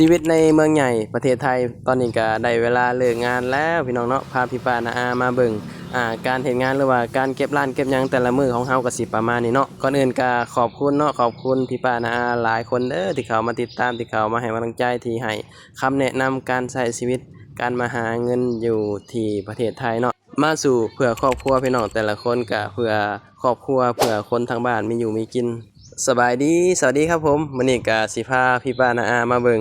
ຊີວິດໃນເມືອງໃຫຍ່ປະເທດໄທ ຕອນນີ້ກໍໄດ້ເວລາເລີກງານແລ້ວພີ່ນ້ອງເນາະ. ພາພີ່ປ້ານ້າອາມາເບິ່ງ ອ່າ ການເຮັດງານ ຫຼືວ່າການເກັບຮ້ານເກັບຫຍັງແຕ່ລະມື້ຂອງເຮົາກໍຊິປະມານນີ້ເນາະ. ກ່ອນອື່ນກໍຂອບຄຸນເນາະ ຂອບຄຸນພີ່ປ້ານ້າອາຫຼາຍຄົນເດີ ທີ່ເຂົ້າມາຕິດຕາມ ທີ່ເຂົ້າມາໃຫ້ກຳລັງໃຈ ທີ່ໃຫ້ຄຳແນະນຳການໃຊ້ຊີວິດ ການມາຫາເງິນຢູ່ທີ່ປະເທດໄທເນາະ. ມາສູ້ເພື່ອຄອບຄົວພີ່ນ້ອງ ແຕ່ລະຄົນກະເພື່ອຄອບຄົວ ເພື່ອຄົນທາງບ້ານມີຢູ່ມີກິນ. ສະບາຍດີ ສະຫວັດດີຄັບຜົມ. ມື້ນີ້ກະຊິພາພີ່ປ້ານ້າອາມາເບິ່ງ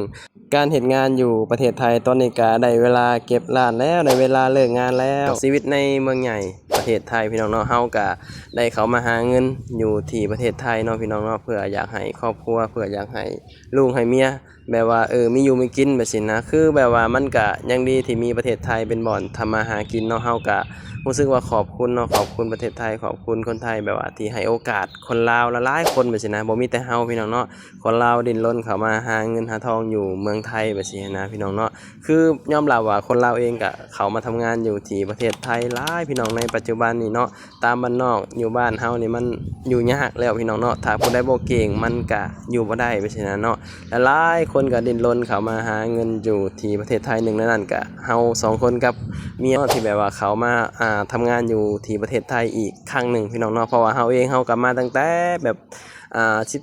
ການເຮັດງານຢູ່ປະເທດໄທ. ຕອນນີ້ກະໄດ້ເວລາເກັບຮ້ານແລ້ວ ໄດ້ເວລາເລີກງານແລ້ວ. ຊີວິດໃນເມືອງໃຫຍ່ປະເທດໄທພີ່ນ້ອງເນາະ ເຮົາກະໄດ້ເຂົ້າມາຫາເງິນຢູ່ທີ່ປະເທດໄທເນາະ ພີ່ນ້ອງເນາະ ເພື່ອຢາກໃຫ້ຄອບຄົວ ເພື່ອຢາກໃຫ້ລູກໃຫ້ເມຍ ແບບວ່າ ເອີ ມີຢູ່ມີກິນແບບຊີ້ນະ. ຄືແບບວ່າມັນກະຍັງດີທີ່ມີປະເທດໄທເປັນບ່ອນທຳມາຫາກິນເນາະ. ເຮົາກະຮູ້ສຶກວ່າຂອບຄຸນເນາະ ຂອບຄຸນປະເທດໄທ ຂອບຄຸນຄົນໄທ ແບບວ່າທີ່ໃຫ້ໂອກາດຄົນລາວຫຼາຍໆຄົນແບບຊີ້ນະ. ບໍ່ມີແຕ່ເຮົາພີ່ນ້ອງເນາະ ຄົນລາວດີ້ນລົນເຂົ້າມາຫາເງິນຫາທອງຢູ່ເມືອງໄທແບບຊີ້ນະ ພີ່ນ້ອງເນາະ. ຄືຍອມຮັບວ່າຄົນລາວເອງກະເຂົ້າມາທຳງານຢູ່ທີ່ປະເທດໄທຫຼາຍ ພີ່ນ້ອງ ໃນປັດຈຸບັນນີ້ເນາະ. ຕາມບ້ານນອກຢູ່ບ້ານເຮົານີ້ມັນຢູ່ຍາກແລ້ວພີ່ນ້ອງເນາະ ຖ້າຜູ້ໃດບໍ່ເກັ່ງມັນກະຢູ່ບໍ່ໄດ້ໄປຊີ້ນະເນາະ. ຫຼາຍໆຄົນກະດີ້ນລົນເຂົ້າມາຫາເງິນຢູ່ທີ່ປະເທດໄທ ໜຶ່ງໃນນັ້ນກະເຮົາສອງຄົນກັບເມຍເນາະ ທີ່ແບບວ່າເຂົ້າມາ ອ່າ ທຳງານຢູ່ທີ່ປະເທດໄທອີກຄັ້ງໜຶ່ງພີ່ນ້ອງເນາະ. ເພາະວ່າເຮົາເອງເຮົາກະມາຕັ້ງແຕ່ແບບ ອ່າ ສິບ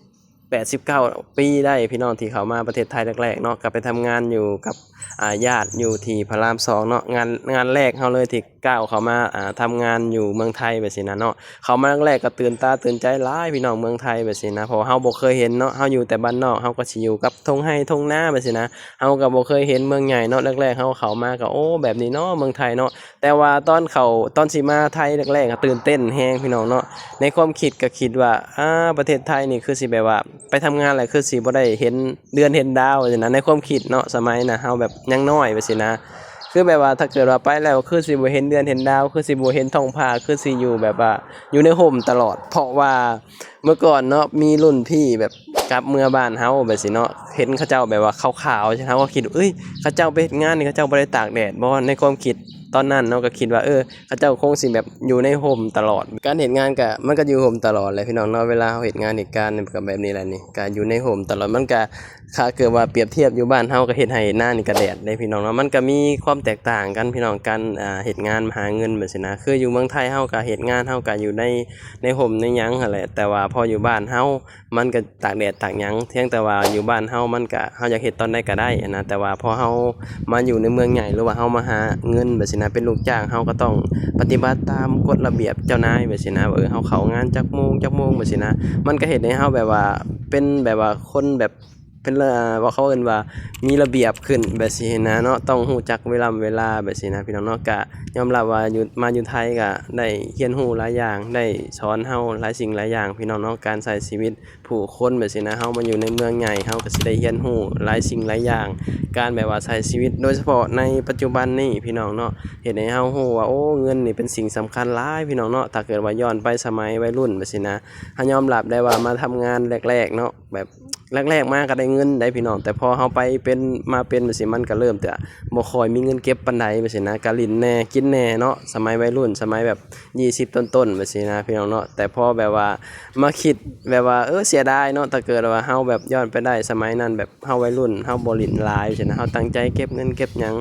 ແປດ ສິບເກົ້າປີໄດ້ພີ່ນ້ອງ ທີ່ເຂົ້າມາປະເທດໄທແລກໆເນາະ ກໍໄປທຳງານຢູ່ກັບ ອ່າ ຍາດຢູ່ທີ່ພະລາມສອງເນາະ. ງານ ງານແລກເຮົາເລີຍທີ່ກ້າວເຂົ້າມາ ອ່າ ທຳງານຢູ່ເມືອງໄທແບບຊີ້ນະເນາະ. ເຂົ້າມາແລກໆກໍຕື່ນຕາຕື່ນໃຈຫຼາຍພີ່ນ້ອງ ເມືອງໄທແບບຊີ້ນະ ເພາະວ່າເຮົາບໍ່ເຄີຍເຫັນເນາະ. ເຮົາຢູ່ແຕ່ບ້ານນອກ ເຮົາກໍຊິຢູ່ກັບທົ່ງໄຮ່ທົ່ງນາແບບຊີ້ນະ ເຮົາກໍບໍ່ເຄີຍເຫັນເມືອງໃຫຍ່ເນາະ. ແລກໆເຮົາເຂົ້າມາກໍ ໂອ້ ແບບນີ້ເນາະ ເມືອງໄທເນາະ. ແຕ່ວ່າຕອນເຂົ້າ ຕອນຊິມາໄທແລກໆ ກໍຕື່ນເຕັ້ນແຮງພີ່ນ້ອງເນາະ. ໃນຄວາມຄິດກໍຄິດວ່າ ອາ ປະເທດໄທນີ້ຄືຊິແບບວ່າໄປທຳງານແລ້ວຄືຊິບໍ່ໄດ້ເຫັນເດືອນເຫັນດາວຊີ້ນະ ໃນຄວາມຄິດເນາະ. ສະໄໝນະເຮົາແບບຍັງນ້ອຍແບບຊີ້ນະ ຄືແບບວ່າຖ້າເກີດວ່າໄປແລ້ວຄືຊິບໍ່ເຫັນເດືອນເຫັນດາວ ຄືຊິບໍ່ເຫັນທ້ອງຟ້າ ຄືຊິຢູ່ແບບວ່າຢູ່ໃນຮົ່ມຕະຫຼອດ. ເພາະວ່າເມື່ອກ່ອນເນາະ ມີລຸ້ນພີ່ແບບກັບເມືອບ້ານເຮົາແບບຊີ້ເນາະ ເຫັນເຂົາເຈົ້າແບບວ່າຂາວໆ ເຮົາກໍຄິດ ເອີຍ ເຂົາເຈົ້າໄປເຮັດງານນີ້ ເຂົາເຈົ້າບໍ່ໄດ້ຕາກແດດບໍ່? ໃນຄວາມຄິດ ຕອນນັ້ນເນາະ ກໍຄິດວ່າ ເອີ ເຂົາເຈົ້າຄົງຊິແບບຢູ່ໃນຮົ່ມຕະຫຼອດ. ການເຮັດງານກະ ມັນກະຢູ່ຮົ່ມຕະຫຼອດແຫຼະພີ່ນ້ອງເນາະ. ເວລາເຮົາເຮັດງານເຮັດການນີ້ ມັນກະແບບນີ້ແຫຼະນີ້ ກະຢູ່ໃນຮົ່ມຕະຫຼອດ. ມັນກະ ຖ້າເກີດວ່າປຽບທຽບຢູ່ບ້ານເຮົາ ກະເຮັດໄຮ່ເຮັດນານີ້ກະແດດເດ້ພີ່ນ້ອງເນາະ. ມັນກະມີຄວາມແຕກຕ່າງກັນພີ່ນ້ອງ ການ ອ່າ ເຮັດງານຫາເງິນແບບຊີ້ນະ. ຄືຢູ່ເມືອງໄທເຮົາກະເຮັດງານ ເຮົາກະຢູ່ໃນ ໃນຮົ່ມໃນຫຍັງຫັ້ນແຫຼະ ແຕ່ວ່າພໍຢູ່ບ້ານເຮົາ ມັນກະຕາກແດດຕາກຫຍັງ ພຽງແຕ່ວ່າຢູ່ບ້ານເຮົາມັນກະ ເຮົາຢາກເຮັດຕອນໃດກະໄດ້ຫັ້ນນະ. ແຕ່ວ່າພໍເຮົາມາຢູ່ໃນເມືອງໃຫຍ່ ຫຼືວ່າເຮົາມາຫາເງິນແບບຊີ້ນະ ເປັນລູກຈ້າງ ເຮົາກໍຕ້ອງປະຕິບັດຕາມກົດລະບຽບເຈົ້ານາຍແບບຊີ້ນະ ວ່າ ເອີ ເຮົາເຂົ້າງານຈັກໂມງ ຈັກໂມງແບບຊີ້ນະ. ມັນກະເຮັດໃຫ້ເຮົາແບບວ່າ ເປັນແບບວ່າຄົນແບບ ເປັນ ເອີ ວ່າເຂົາເອີ້ນວ່າມີລະບຽບຂຶ້ນແບບຊີ້ນະເນາະ ຕ້ອງຮູ້ຈັກເວລາເວລາແບບຊີ້ນະ ພີ່ນ້ອງເນາະ. ກະຍອມຮັບວ່າຢູ່ ມາຢູ່ໄທກະໄດ້ຮຽນຮູ້ຫຼາຍຢ່າງ ໄດ້ສອນເຮົາຫຼາຍສິ່ງຫຼາຍຢ່າງ ພີ່ນ້ອງເນາະ. ການໃຊ້ຊີວິດ ຜູ້ຄົນແບບຊີ້ນະ ເຮົາມາຢູ່ໃນເມືອງໃຫຍ່ ເຮົາກໍຊິໄດ້ຮຽນຮູ້ຫຼາຍສິ່ງຫຼາຍຢ່າງ ການແບບວ່າໃຊ້ຊີວິດ ໂດຍສະເພາະໃນປັດຈຸບັນນີ້ພີ່ນ້ອງເນາະ ເຮັດໃຫ້ເຮົາຮູ້ວ່າ ໂອ້ ເງິນນີ້ເປັນສິ່ງສຳຄັນຫຼາຍພີ່ນ້ອງເນາະ. ຖ້າເກີດວ່າຍ້ອນໄປສະໄໝໄວລຸ້ນແບບຊີ້ນະ ເຮົາຍອມຮັບໄດ້ວ່າມາທຳງານແລກໆເນາະ ແບບແລກໆມາກໍໄດ້ເງິນໄດ໋ພີ່ນ້ອງ ແຕ່ພໍເຮົາໄປເປັນ ມາເປັນແບບຊີ້ ມັນກໍເລີ່ມຈະບໍ່ຄ່ອຍມີເງິນເກັບປານໃດແບບຊີ້ນະ ກໍຫຼິ້ນແດ່ກິນແດ່ເນາະ ສະໄໝໄວລຸ້ນ ສະໄໝແບບ ຊາວຕົ້ນໆແບບຊີ້ນະ ພີ່ນ້ອງເນາະ. ແຕ່ພໍແບບວ່າມາຄິດແບບວ່າ ເອີ ເສຍດາຍເນາະ ຖ້າເກີດວ່າເຮົາແບບຍ້ອນໄປໄດ້ສະໄໝນັ້ນ ແບບເຮົາໄວລຸ້ນ ເຮົາບໍ່ຫຼິ້ນຫຼາຍຊີ້ນະ ເຮົາຕັ້ງໃຈເກັບເງິນເກັບຫຍັງ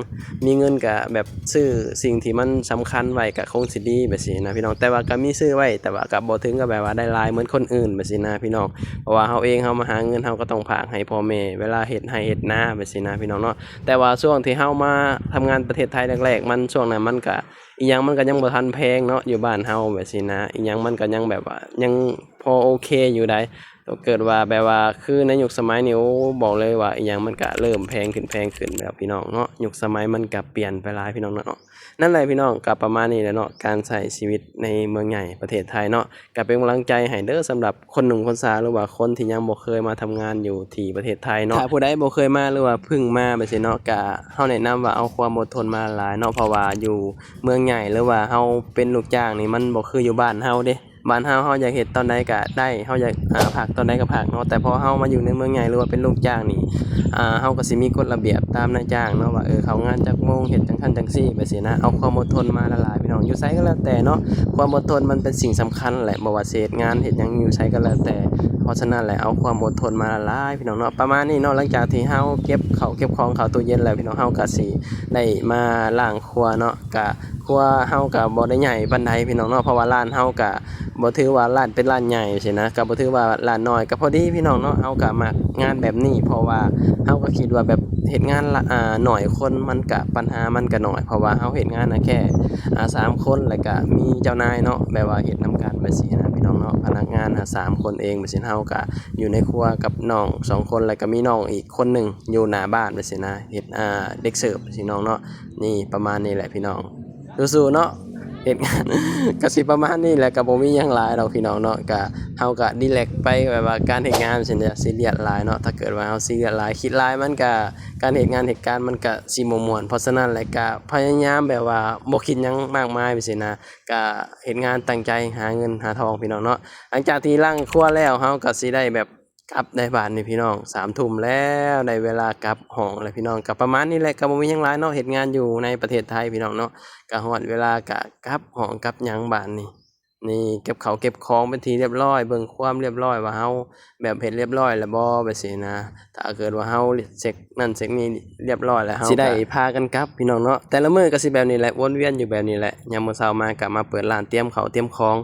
ມີເງິນກະແບບຊື້ສິ່ງທີ່ມັນສຳຄັນໄວ້ກະຄົງຊິດີແບບຊີ້ນະ ພີ່ນ້ອງ. ແຕ່ວ່າກະມີຊື້ໄວ້ ແຕ່ວ່າກະບໍ່ເຖິງກັບແບບວ່າໄດ້ຫຼາຍເໝືອນຄົນອື່ນແບບຊີ້ນະ ພີ່ນ້ອງ. ເພາະວ່າເຮົາເອງເຮົາມາຫາເງິນ ເຮົາກໍຕ້ອງຝາກໃຫ້ພໍ່ແມ່ ເວລາເຮັດໄຮ່ເຮັດນາແບບຊີ້ນະ ພີ່ນ້ອງເນາະ. ແຕ່ວ່າຊ່ວງທີ່ເຮົາມາທຳງານປະເທດໄທແລກໆ ມັນ ຊ່ວງນັ້ນມັນກະ ອີ່ຫຍັງມັນກໍຍັງບໍ່ທັນແພງເນາະ ຢູ່ບ້ານເຮົາແບບຊີ້ນະ ອີ່ຫຍັງມັນກໍຍັງແບບວ່າຍັງພໍໂອເຄຢູ່ໃດ໋. ຖ້າເກີດວ່າແບບວ່າຄືໃນຍຸກສະໄໝນີ້ ໂອ້ ບອກເລີຍວ່າອີ່ຫຍັງມັນກະເລີ່ມແພງຂຶ້ນ ແພງຂຶ້ນແລ້ວພີ່ນ້ອງເນາະ ຍຸກສະໄໝມັນກະປ່ຽນໄປຫຼາຍພີ່ນ້ອງເນາະ. ນັ້ນແຫຼະພີ່ນ້ອງ ກະປະມານນີ້ແຫຼະເນາະ ການໃຊ້ຊີວິດໃນເມືອງໃຫຍ່ປະເທດໄທເນາະ. ກະເປັນກຳລັງໃຈໃຫ້ເດີ ສຳລັບຄົນໜຸ່ມຄົນສາວ ຫຼືວ່າຄົນທີ່ຍັງບໍ່ເຄີຍມາທຳງານຢູ່ທີ່ປະເທດໄທເນາະ. ຖ້າຜູ້ໃດບໍ່ເຄີຍມາ ຫຼືວ່າເພິ່ງມາແບບຊີ້ເນາະ ກະເຮົາແນະນຳວ່າເອົາຄວາມອົດທົນມາຫຼາຍເນາະ ເພາະວ່າຢູ່ເມືອງໃຫຍ່ ຫຼືວ່າເຮົາເປັນລູກຈ້າງນີ້ ມັນບໍ່ຄືຢູ່ບ້ານເຮົາເດ້. ບ້ານເຮົາ ເຮົາຢາກເຮັດຕອນໃດກະໄດ້, ເຮົາຢາກ ອາ ພັກຕອນໃດກະພັກເນາະ. ແຕ່ພໍເຮົາມາຢູ່ໃນເມືອງໃຫຍ່ ຫຼືວ່າເປັນລູກຈ້າງນີ້ ອາ ເຮົາກະຊິມີກົດລະບຽບຕາມນາຍຈ້າງເນາະ ວ່າ ເອີ ເຂົ້າງານຈັກໂມງ ເຮັດຈັ່ງຊັ້ນຈັ່ງຊີ້ແບບຊີ້ນະ. ເອົາຄວາມອົດທົນມາຫຼາຍໆ ພີ່ນ້ອງ ຢູ່ໃສກະແລ້ວແຕ່ເນາະ ຄວາມອົດທົນມັນເປັນສິ່ງສຳຄັນແຫຼະ ບໍ່ວ່າຊິເຮັດງານເຮັດຫຍັງຢູ່ໃສກະແລ້ວແຕ່ ພາະສະນັ້ນແຫຼະ ເອົາຄວາມອົດທົນມາຫຼາຍໆ ພີ່ນ້ອງເນາະ. ປະມານນີ້ເນາະ ຫຼັງຈາກທີ່ເຮົາເກັບເຂົ້າເກັບຂອງເຂົ້າຕູ້ເຢັນແລ້ວ ພີ່ນ້ອງ ເຮົາກໍຊິໄດ້ມາລ້າງຄົວເນາະ. ກະຄົວເຮົາກໍບໍ່ໄດ້ໃຫຍ່ປານໃດ ພີ່ນ້ອງເນາະ ເພາະວ່າຮ້ານເຮົາກໍບໍ່ຖືວ່າຮ້ານເປັນຮ້ານໃຫຍ່ຊີ້ນະ ກໍບໍ່ຖືວ່າຮ້ານນ້ອຍ ກໍພໍດີ ພີ່ນ້ອງເນາະ. ເຮົາກໍມັກງານແບບນີ້ ເພາະວ່າເຮົາກໍຄິດວ່າແບບເຮັດງານລະ ອ່າ ໜ້ອຍຄົນ ມັນກະ ບັນຫາມັນກະໜ້ອຍ ເພາະວ່າເຮົາເຮັດງານນະແຄ່ ອ່າ ສາມຄົນ ແລ້ວກະມີເຈົ້ານາຍເນາະ ແບບວ່າເຮັດນຳກັນແບບຊີ້ນະ ພີ່ນ້ອງເນາະ. ພະນັກງານຫາສາມຄົນເອງແບບຊີ້ ເຮົາກະຢູ່ໃນຄົວກັບນ້ອງສອງຄົນ ແລ້ວກະມີນ້ອງອີກຄົນໜຶ່ງຢູ່ໜ້າບ້ານແບບຊີ້ນະ ເຮັດ ອ່າ ເດັກເສີບ ພີ່ນ້ອງເນາະ. ນີ້ປະມານນີ້ແຫຼະ ພີ່ນ້ອງ ສູ້ໆເນາະ. ເຮັດງານ ກະຊິປະມານນີ້ແຫຼະ ກະບໍ່ມີຫຍັງຫຼາຍດອກ ພີ່ນ້ອງເນາະ. ກະເຮົາກະຣີແລັກໄປ ແບບວ່າການເຮັດງານຊີ້ນະ ຊີຣຽສຫຼາຍເນາະ. ຖ້າເກີດວ່າເຮົາຊີຣຽສຫຼາຍ ຄິດຫຼາຍ ມັນກະ ການເຮັດງານເຮັດການມັນກະຊິບໍ່ມ່ວນ. ເພາະສະນັ້ນແຫຼະ ກະພະຍາຍາມແບບວ່າບໍ່ຄິດຫຍັງມາກມາຍແບບຊີ້ນະ ກະເຮັດງານຕັ້ງໃຈຫາເງິນຫາທອງ ພີ່ນ້ອງເນາະ. ຫຼັງຈາກທີ່ລ້າງຄົວແລ້ວ ເຮົາກະຊິໄດ້ແບບກັບໄດ້ບາດນີ້ ພີ່ນ້ອງ ສາມທຸ່ມແລ້ວ ໄດ້ເວລາກັບຫ້ອງແລ້ວ ພີ່ນ້ອງ. ກະປະມານນີ້ແຫຼະ ກະບໍ່ມີຫຍັງຫຼາຍເນາະ ເຮັດງານຢູ່ໃນປະເທດໄທ ພີ່ນ້ອງເນາະ. ກະຮອດເວລາກະກັບຫ້ອງກັບຫຍັງບາດນີ້. ນີ້ເກັບເຂົ້າເກັບຂອງເປັນທີ່ຮຽບຮ້ອຍ ເບິ່ງຄວາມຮຽບຮ້ອຍວ່າເຮົາແບບເຮັດຮຽບຮ້ອຍແລ້ວບໍ່ ແບບຊີ້ນະ. ຖ້າເກີດວ່າເຮົາເຊັກນັ້ນເຊັກນີ້ຮຽບຮ້ອຍແລ້ວ ເຮົາຊິໄດ້ພາກັນກັບ ພີ່ນ້ອງເນາະ. ແຕ່ລະມື້ກໍຊິແບບນີ້ແຫຼະ ວົນວຽນຢູ່ແບບນີ້ແຫຼະ. ຍາມມື້ເຊົ້າມາກໍມາເປີດຮ້ານ ຕຽມເຂົ້າຕຽມຂອງ.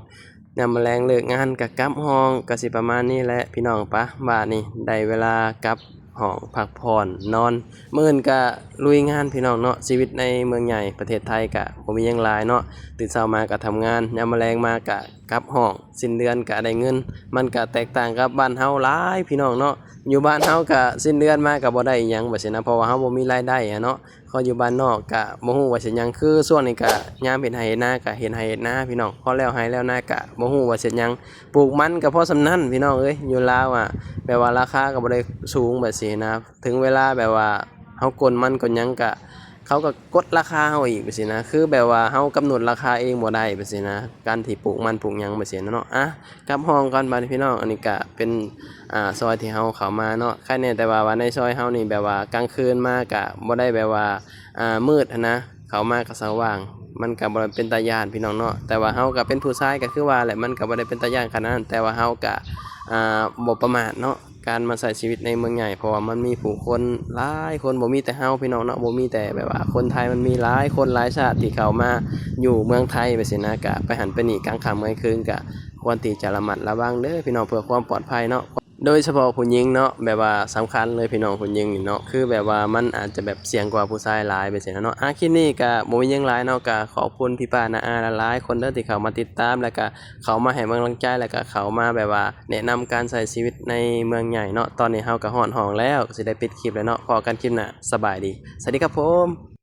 ຍາມແລງເລີກງານກໍກັບຫ້ອງ ກໍຊິປະມານນີ້ແຫຼະ ພີ່ນ້ອງ. ປະ ບາດນີ້ໄດ້ເວລາກັບ ຫ້ອງພັກຜ່ອນນອນ ມື້ອື່ນກະລຸຍງານ ພີ່ນ້ອງເນາະ. ຊີວິດໃນເມືອງໃຫຍ່ປະເທດໄທກະບໍ່ມີຫຍັງຫຼາຍເນາະ. ຕື່ນເຊົ້າມາກະທຳງານ ຍາມມາແລງມາກະກັບຫ້ອງ. ສິ້ນເດືອນກະໄດ້ເງິນ ມັນກະແຕກຕ່າງກັບບ້ານເຮົາຫຼາຍ ພີ່ນ້ອງເນາະ. ຢູ່ບ້ານເຮົາກະສິ້ນເດືອນມາກະບໍ່ໄດ້ອີ່ຫຍັງແບບຊີ້ນະ ເພາະວ່າເຮົາບໍ່ມີລາຍໄດ້ຫັ້ນເນາະ. ເຮົາຢູ່ບ້ານນອກກະບໍ່ຮູ້ວ່າເຮັດຫຍັງ ຄືຊ່ວງນີ້ກະຍາມເຮັດໄຮ່ເຮັດນາກະເຮັດໄຮ່ເຮັດນາ ພີ່ນ້ອງ. ພໍແລ້ວໄຮ່ແລ້ວນາກະບໍ່ຮູ້ວ່າເຮັດຫຍັງ ປູກມັນກໍພໍສ່ຳນັ້ນ ພີ່ນ້ອງເອີຍ. ຢູ່ລາວອະ ແບບວ່າລາຄາກໍບໍ່ໄດ້ສູງແບບຊີ້ນະ. ເຖິງເວລາແບບວ່າເຮົາກົນມັນກົນຫຍັງກະ ເຂົາກໍກົດລາຄາເຮົາອີກແບບຊີ້ນະ. ຄືແບບວ່າເຮົາກຳນົດລາຄາເອງບໍ່ໄດ້ແບບຊີ້ນະ ການທີ່ປູກມັນປູກຫຍັງແບບຊີ້ນະເນາະ. ອະ ກັບຫ້ອງກ່ອນບາດນີ້ ພີ່ນ້ອງ. ອັນນີ້ກະເປັນ ອາ ຊອຍທີ່ເຮົາເຂົ້າມາເນາະ. ໃຄແນ່ແຕ່ວ່າ ວ່າໃນຊອຍເຮົານີ້ແບບວ່າກາງຄືນມາກະບໍ່ໄດ້ແບບວ່າ ອາ ມືດຫັ້ນນະ ເຂົ້າມາກໍສະຫວ່າງ ມັນກໍບໍ່ໄດ້ເປັນຕາຢ້ານ ພີ່ນ້ອງເນາະ. ແຕ່ວ່າເຮົາກໍເປັນຜູ້ຊາຍກໍຄືວ່າແຫຼະ ມັນກໍບໍ່ໄດ້ເປັນຕາຢ້ານຂະໜາດນັ້ນ ແຕ່ວ່າເຮົາກໍ ອ່າ ບໍ່ປະໝາດເນາະ ການມາໃຊ້ຊີວິດໃນເມືອງໃຫຍ່ ເພາະວ່າມັນມີຜູ້ຄົນຫຼາຍຄົນ ບໍ່ມີແຕ່ເຮົາ ພີ່ນ້ອງເນາະ ບໍ່ມີແຕ່ແບບວ່າຄົນໄທ ມັນມີຫຼາຍຄົນຫຼາຍຊາດທີ່ເຂົ້າມາຢູ່ເມືອງໄທແບບຊີ້ນະ. ກະໄປຫັ້ນໄປນີ້ກາງຄ່ຳກາງຄືນ ກະຄວນທີ່ຈະລະມັດລະວັງເດີ ພີ່ນ້ອງ ເພື່ອຄວາມປອດໄພເນາະ. ໂດຍສະເພາະຜູ້ຍິງເນາະ ແບບວ່າສຳຄັນເລີຍ ພີ່ນ້ອງ ຜູ້ຍິງນີ້ເນາະ ຄືແບບວ່າມັນອາດຈະແບບສ່ຽງກວ່າຜູ້ຊາຍຫຼາຍແບບຊີ້ນະເນາະ. ອາ ຄລິບນີ້ກະບໍ່ມີຫຍັງຫຼາຍເນາະ ກະຂອບຄຸນພີ່ປ້ານ້າອາຫຼາຍໆຄົນເດີ ທີ່ເຂົ້າມາຕິດຕາມ ແລ້ວກະເຂົ້າມາໃຫ້ກຳລັງໃຈ ແລ້ວກະເຂົ້າມາແບບວ່າແນະນຳການໃຊ້ຊີວິດໃນເມືອງໃຫຍ່ເນາະ. ຕອນນີ້ເຮົາກະຮອດຫ້ອງແລ້ວ ກະຊິໄດ້ປິດຄລິບແລ້ວເນາະ. ພໍ້ກັນຄລິບໜ້າ ສະບາຍດີ ສະຫວັດດີຄັບຜົມ.